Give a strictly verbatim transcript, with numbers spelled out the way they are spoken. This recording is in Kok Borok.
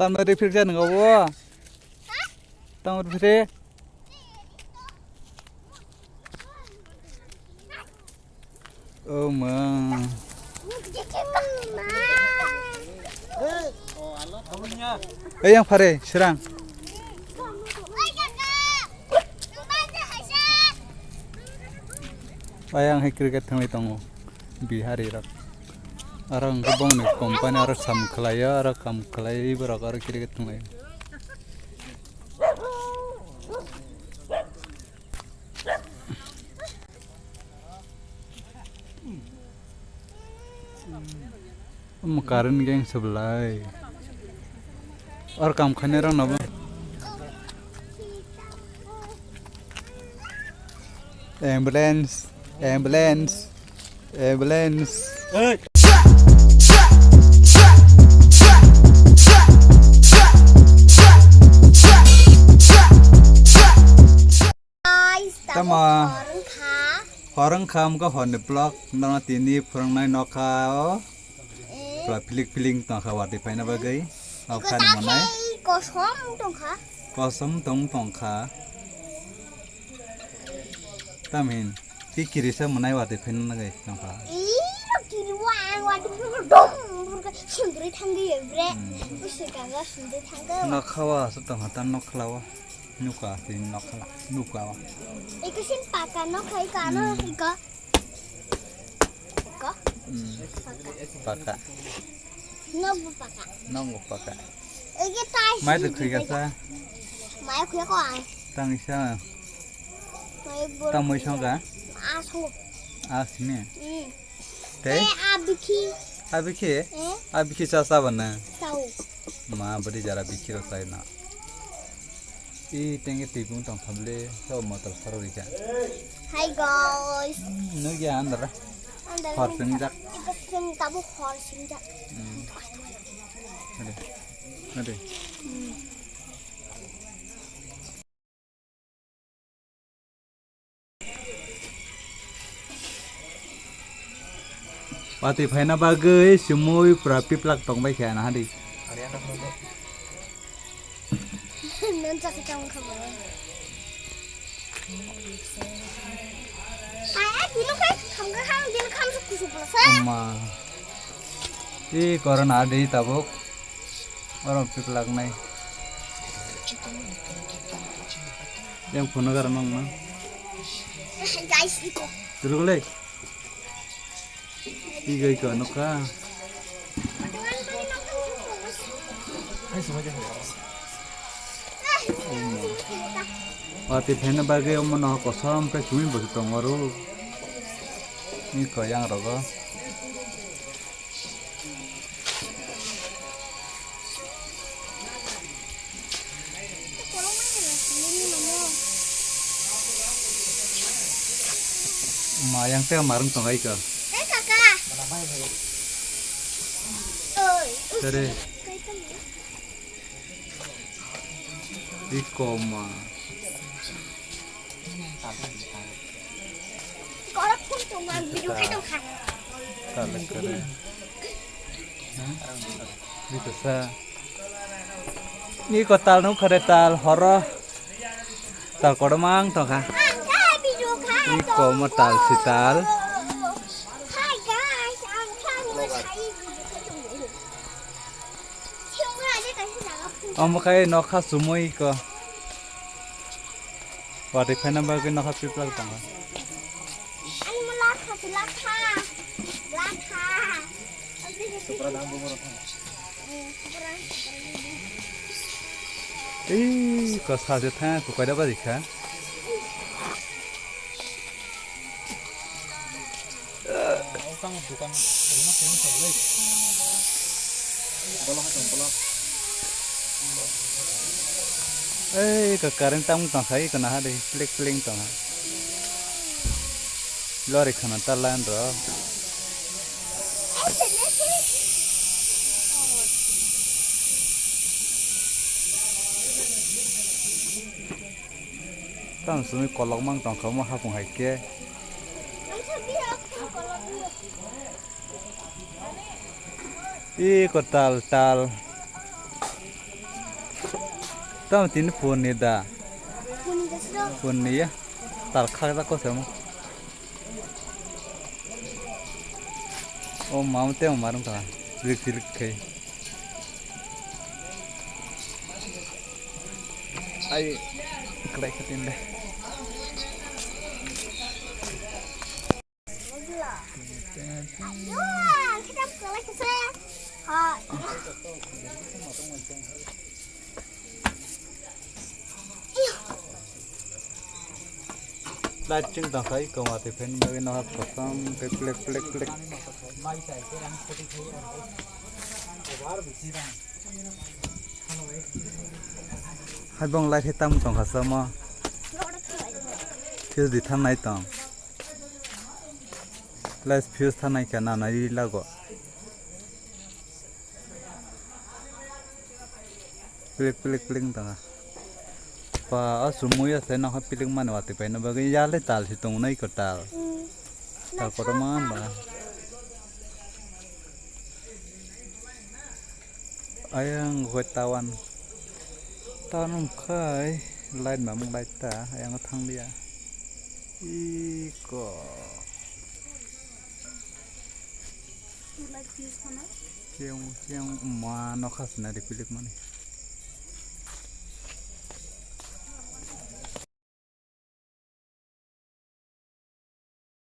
Tamo refill ja nang obo? Tamo refill? Oh ma. Ei yang phare serang. Ayang hai cricket thanglai tongo Bihari rok. Aro hwnkhe bongni company aro sam khlaio, aro kam khlai borok aro cricket thanglai. Omo current gang se belai. Or kam khainai rok no bo. Ambulance, ambulance, ambulance. Guys, tamo tamo hor wngkha. Hor wngkha, wngkha horni vlog, nono tini phwrwngnai nokha o. Eh. Pura pilik piling tongkha watwi phaina bagwi. Iko Nokha ni ta monai. Khe kosom tongkha. Kosom tong tongkha. Tamhin, ti kirisa monai watwi phaina nangwi tongkha. Ih, kiri wa ang watwi phano dom, burka sundri thangwi bre. Hmm. Busi kanga sundri thangwi. Nokha wa aswk tongkha, ta nokha o. Nuka, tini nokha, nuka o. Iko sin paka nokha, iko ano, hmm, iko. Iko? Hmm. Paka. Paka. Nokbo paka. Nokbo paka. Iko tai. Mai sin rwkhrwi gasa. Mai khuyako ang. Tang isa. Mai bor. Tang moi songka? Aso. Asini. Hmm. Tei? Eh, abikhi. Abikhi? Eh? Abikhi cha cha bana? Chao. Ma, bwrwi jara bikhi rok chai na. I tenge twi bung tong thamle, so motor saro rija. Hi guys. Nugya andara. Andara. Hor singjak. Ito sin tabu hor singjak. Hmm. Ade. Ade. Hmm. Watwi phaina bagwi sumui pura piplak tongbai khe ana hadi. Nang chakhe chang kha bo. Ai, ai, bini khai khamkha kham, bini kham suk kusuk lasa. Amma. Ei corona dei tabuk. Oro piplak nai. Yang phone gar mang ma. Guys, iko. Dulu le. Iko, iko, nokha. Watwi phaina bagwi omo no kosom khe simi bo tong oro. Iko yang rogo. Ma yang teh marung tong ai ka. Eh, kaka. Oi, tere. Iko ma. Korok phone tong ang video khai tong kha. Talek kare. Iko sa. Iko tal nung kare tal horo. Tal kodomang tong kha. Ang khai video khai tong. Iko ma tal si tal. Hi guys, ang khai video khai tong. Omo khai nokha sumui ko. Watwi phaina bagwi nokha piplak tongo. Ani mo lakha se lakha. Lakha. Ei, ko sa se tha, ko kaida bari kha. Ei, ka current tamo tongkha, iko naha de, plek pleng tongkha. Lori khana ta line ro. Tamo simi kolok mang tongkha omo hapung hai khe. Iko tal, tal. Tamo tini phone ni da? Phone ni da siro. Phone ni ya. Tal khak da ko samo. O mam te marung ta. Silik silik khai. Ai, kelai khatin de. Light ching tang sai koma te fan bagwi no hap kosam te plek plek plek. Hai bong light he tam tong kha samo. Fuse di thangnai tong. Light fuse thangnai kha na nai lago. Pilik pilik pilik tong kha. Pa o sumui o se nokha pilik mani watwi paina bagwi yale tal si tongnai ko tal. Tal kotorma ba. Ayang hoi tawan. Tawan wngkhai light mamung light ta ayang thang lia. Iko. Chiyung chiyung ma nokha sinari pilik mani.